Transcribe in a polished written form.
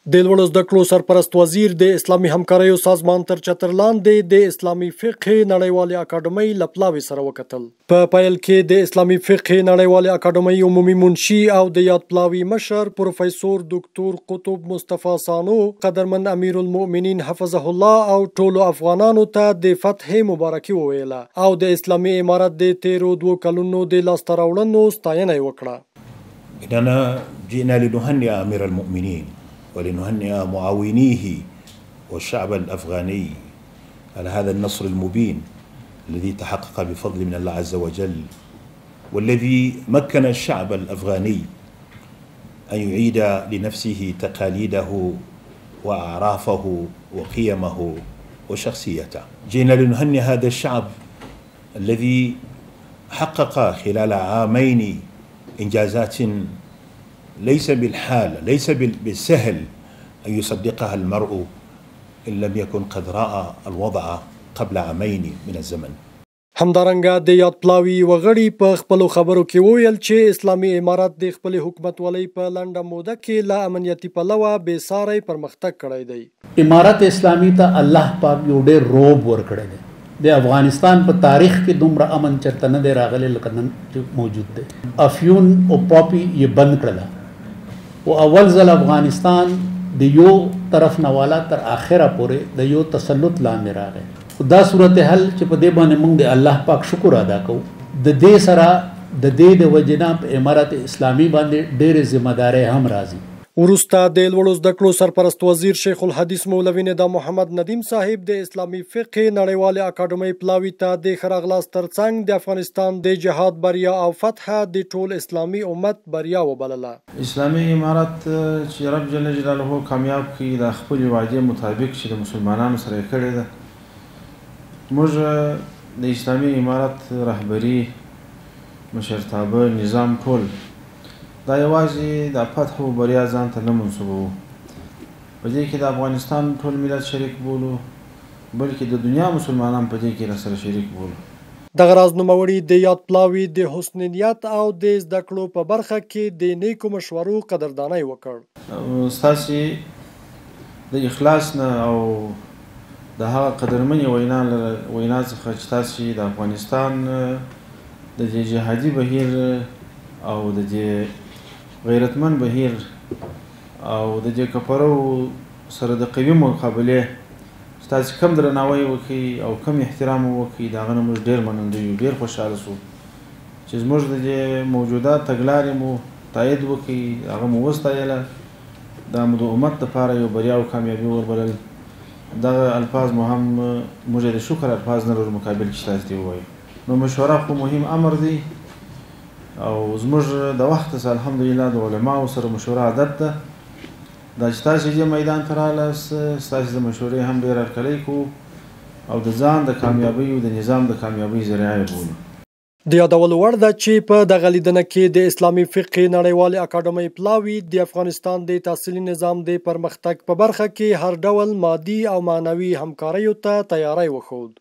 د لوړو زده کړو سرپرست وزیر د اسلامي همکاریو سازمان تر چتر لاندې د اسلامي فقهې نړیوالې اکاډمۍ له پلاوي سره وکتل. په پیل کې د اسلامي فقهې نړیوالې اکاډمۍ عمومي منشي او د یاد پلاوي مشر پروفیسور دکتور قطب مصطفی سانو قدرمن امیرالمؤمنین حفظه الله او ټولو افغانانو ته د فتحې مبارکي وویله او د اسلامي امارت د تیرو 2 کلونو د لاسته راوړنو ستاینه یې وکړه. إننا جئنا لنهنئ أمير المؤمنين ولنهنئ معاونيه والشعب الأفغاني على هذا النصر المبين الذي تحقق بفضل من الله عز وجل، والذي مكن الشعب الأفغاني أن يعيد لنفسه تقاليده وأعرافه وقيمه وشخصيته. جئنا لنهنئ هذا الشعب الذي حقق خلال عامين إنجازات ليس بالحال، ليس بالسهل أن يصدقها المرء إن لم يكن قد رأى الوضع قبل عامين من الزمن. همدارنګه د یاد پلاوي وغړي په خپلو خبرو کې وویل چې اسلامي امارت د خپلې حکومتولۍ په لنډه موده کې له امنیتي پلوه بې ساری پرمختګ کړی دی. امارت اسلامي ته الله پاک یو ډېر روب ورکړی دی. د افغانستان په تاریخ کې دومره امن چرته نه دی راغلی لکه نن چې موجود دی. افیون او پاپي یې بند کړله او اول ځل افغانستان د یو طرف نه والا تر آخره پورې د یو تسلط لاندې راغی. خو دا صورتحال چې په دې باندې موږ د الله پاک شکر ادا کوو، د دې سره د دې د وجې نه په امارت اسلامي باندې ډېرې ذمه دارۍ هم راځي. وروسته د لوړو زده کړو سرپرست وزیر شیخ الحدیث مولوي ندا محمد ندیم صاحب د اسلامي فقهې نړیوالې اکاډمۍ پلاوي ته د ښه راغلاست ترڅنګ د افغانستان د جهاد بریا او فتحه د ټول اسلامي امت بریا وبلله. اسلامي امارت چې رب جل جلاله کامیاب کړي د خپلې وعدې مطابق چې د مسلمانانو سره یې کړې ده، موږ د اسلامي امارت رهبري، مشرتابه، نظام ټول دا یوازې د فتح او بریا ځان ته نه منسوبوو، په دې کې د افغانستان ټول ملت شریک بولو، بلکې د دنیا مسلمانان په دې کې راسره شریک بولو. دغه راز نوموړي د یاد پلاوي د حسن نیت او د زده کړو په برخه کې د نیکو مشورو قدردانی وکړ. ستاسې د اخلاص نه او د هغه قدرمنې وینا څخه چې تاسې د افغانستان د دې جهادي بهیر او د دې غیرتمن بهیر او د دې کفرو سره د قوي مقابلې چې تاسې کم درناوی وکړئ او کم احترام وکړئ، د هغه نه موږ ډېر منندوی یو، ډېر خوشحاله شو چې زموږ د دې موجوده تګلارې مو تایید وکړئ، هغه مو وستایله، دا مو د امت دپاره یو بریا او کامیابي وربلل. دغه الفاظ مو هم موږ یې د شکر الفاظ نه لرو مقابل چې تاسې ته ووایو. نو مشوره خو مهم امر دی او زموږ د وخت څخه الحمدلله د علماو سره مشوره عادت ده. دا چې تاسې دې میدان ته راغلاست، ستاسې د مشورې هم ډېر هرکلی کوو او د ځان د کامیابۍ او د نظام د کامیابۍ ذریعه یې بولو. د یادولو وړ ده چې په دغه لیدنه کې د اسلامي فقهې نړیوالې اکاډمۍ پلاوي د افغانستان د تحصیلي نظام د پرمختګ په برخه کې هر ډول مادي او معنوي همکاریو ته تیاری وښود.